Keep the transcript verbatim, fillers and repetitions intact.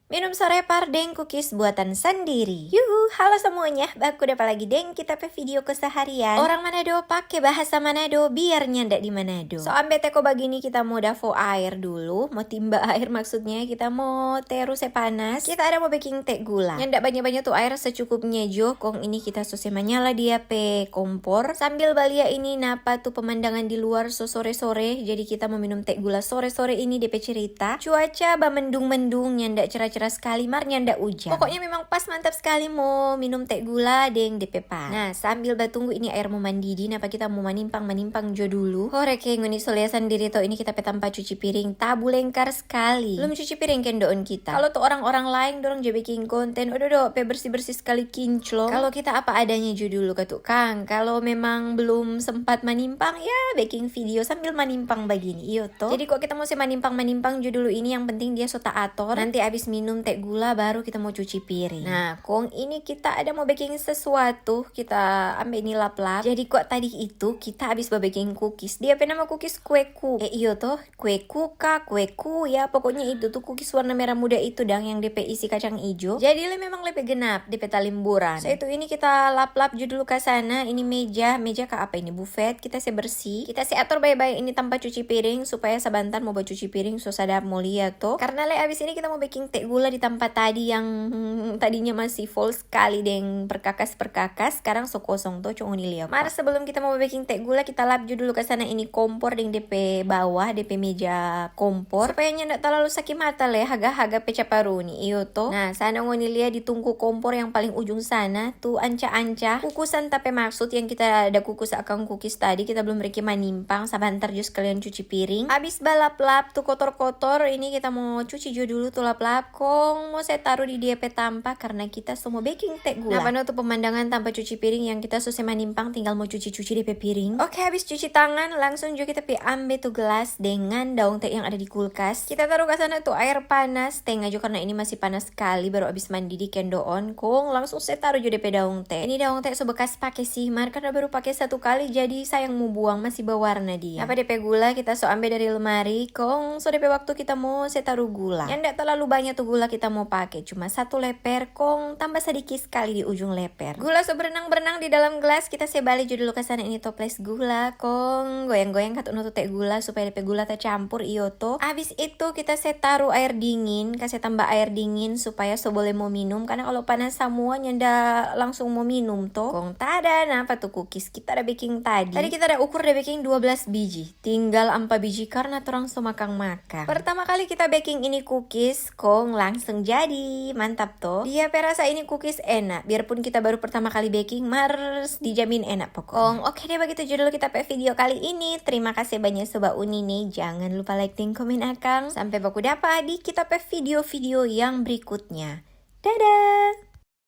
Minum sore par deng kukis buatan sandiri. Yuhu, halo semuanya, baku dapa lagi deng kita pe video keseharian. Orang Manado pake bahasa Manado biar nyanda di Manado. So ambe teko bagini, kita mo dafo aer dulu, mo timba aer maksudnya, kita mo teru se panas. Kita ada mo beking te gula. Nyanda banya-banya tu aer, secukupnya jo. Kong ini kita so se manyala dia pe kompor. Sambil balia ini napa tu pemandangan di luar so sore-sore, jadi kita mo minum te gula sore-sore ini, depe cerita. Cuaca bamendung-mendung, nyanda cerah-cerah skali, mar nyanda ujan. Pokoknya memang pas mantap skali mo minum te gula deng depe pa. Nah, sambil batunggu ini aer mo mandidi, napa kita mo manimpang-manimpang jo dulu. Hore ke, ngoni so lia sandiri to, ini kita pe tampa cuci piring tabu lengkar skali. Belum cuci piring kendoon kita. Kalo tu orang-orang laeng, dorang ja beking konten, ododo, pe bersih-bersih skali kinclong. Kalo kita apa adanya jo dulu katu kang. Kalo memang belum sempat manimpang, ya beking video sambil manimpang bagini, iyo to. Jadi kok kita mo se manimpang-manimpang jo dulu ini, yang penting dia so ta ator. Nanti abis minum te gula, baru kita mo cuci piring. Nah, kong ini kita ada mo beking sesuatu, kita ambe ini lap-lap. Jadi kok tadi itu kita abis babeking kukis. Dia pe nama kukis kue ku. Eh, iyo to, kue ku ka, kue ku, ya pokoknya itu tu kukis warna merah muda itu dang, yang depe isi kacang ijo. Jadi le memang lepe genap depe talimburan. So itu ini kita lap-lap jo dulu ka sana. Ini meja, meja ka apa ini, bufet, kita se bersih. Kita se ator bae-bae ini tampa cuci piring supaya sabantar mo bacuci piring so sadap mo lia to. Karena le abis ini kita mo beking te gula di tampa tadi yang, hmm, tadinya masih full skali deng perkakas-perkakas, skarang so kosong to, co ngoni lia. Mar sebelum kita mo beking te gula, kita lap jo dulu ka sana ini kompor deng depe bawah, depe meja kompor, supaya nyanda talalu saki mata le haga-haga pe caparuni, iyo to. Nah, sana ngoni lia di tungku kompor yang paling ujung sana, tu anca-anca kukusan, tapi maksud yang kita ada kukus akang kukis tadi, kita belum riki manimpang, sabantar jo skalian cuci piring. Abis balap-lap tu kotor-kotor, ini kita mo cuci jo dulu tu lap-lap, kong mo se taru di dia pe tampa karena kita so mo beking te gula. Nah, pano tu pemandangan tampa cuci piring yang kita so se manimpang, tinggal mo cuci-cuci depe piring. Oke, habis cuci tangan, langsung jo kita pi ambe tu gelas dengan daong te yang ada di kulkas. Kita taru ka sana tu aer panas, tenga jo karena ini masih panas skali, baru abis mandi di kendoon, kong langsung se taru jo depe daong te. Ini daong te so bekas pake sih, mar karena baru pake satu kali, jadi sayang mo buang, masih bawarna dia. Apa depe gula kita so ambe dari lemari, kong so depe waktu kita mo se taru gula. Nyanda talalu banya tu gula kita mo pake, cuma satu leper, kong tamba sadiki skali di ujung leper. Gula so berenang-berenang di dalam gelas, kita se bale jo dulu ka sana ini toples gula, kong goyang-goyang katu no tu te gula supaya depe gula tacampur, iyo to. Abis itu kita se taru aer dingin, kase tamba aer dingin supaya so bole mo minum, karena kalo panas samua nyanda langsung mo minum to. Kong tada, napa tu kukis kita da beking tadi? Tadi kita da ukur da beking dua belas biji, tinggal ampa biji karena torang so makang-makang. Pertama kali kita beking ini kukis, kong langsung jadi. Mantap to. Dia pe rasa ini kukis enak, biarpun kita baru pertama kali beking, mar dijamin enak pokoknya. Kong oke deh, bagitu jo dulu kita pe video kali ini. Terima kasih banyak Sobat Unine. Jangan lupa like deng komen akang. Sampe baku dapa di kita pe video-video yang berikutnya. Dadah!